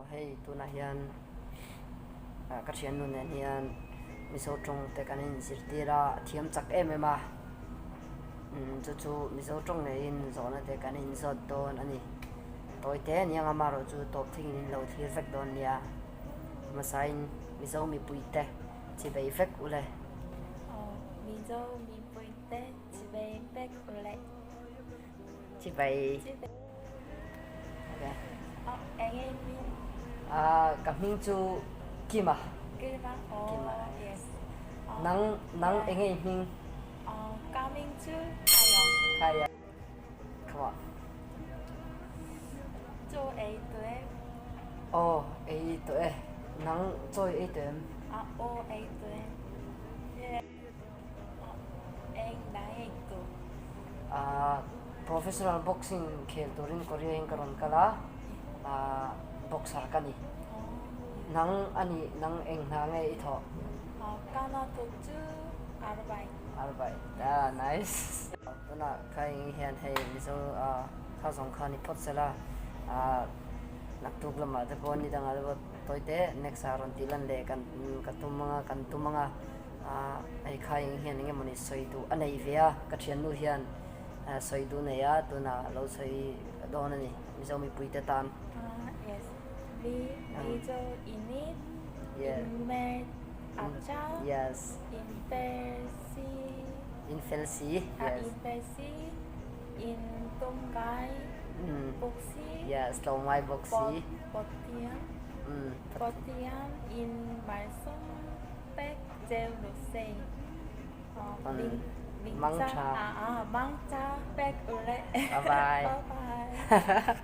Hei tunah hian ka thiannu nen hian Mizo tawng te kan inzirtir a, a thiam chak em em a, chu chu Mizo tawng ngeiin zawhna te kan inzawt dawn a ni. Tawi te aniang amaherawh chu tawp thingin in lo thlir vek dawn nia. Hmasain Mizo mipui te chivei vek ule. Aw, Mizo mipui te chivei vek ule. Chivei. Okay. Aw, eng nge hming? Ah, ka hming chu Kima. Kima, oh, Kima. Yes. Nang, nang eng nge i hming? Aw, ka hming chu Kaya. Kaya. Come on. Chaw ei tawh em? Aw, ei tawh e. Nang chaw i ei tawh em? Ah, aw, ei tawh e. Yeah. Eng dang ei tawh? Ah, professional boxing khel turin Korea in ka rawn kal a, ah, boxer ka ni. Nang a nih, nang eng hna nge i thawh? Ah, ka hna thawh chu Arbait. Arbait, ah, nice. Tunah kha eng hian hei Mizo ah kha zawng kha ni phawt sela, ah, naktuk lamah te pawh ni dangah te pawh tawi te next ah rawn tih lan leh kan ka tum anga kan tum anga. Hei kha eng hian eng emawni sawi duh a nei ve a, ka thiannu hian sawi duh nei a, tunah a lo sawi dawn a ni, Mizo mipui te tan. Yes, mi Mizo in in mer a cha, Yes. in fel si, In fel si, yes. In fel si, in tlawmngai bawk si, Yes, tlawmngai bawk si. Pathian, Pathian in malsawm. Pek cheu ru se. Mangtha. Mangtha pek ule. Bye bye. Bye bye.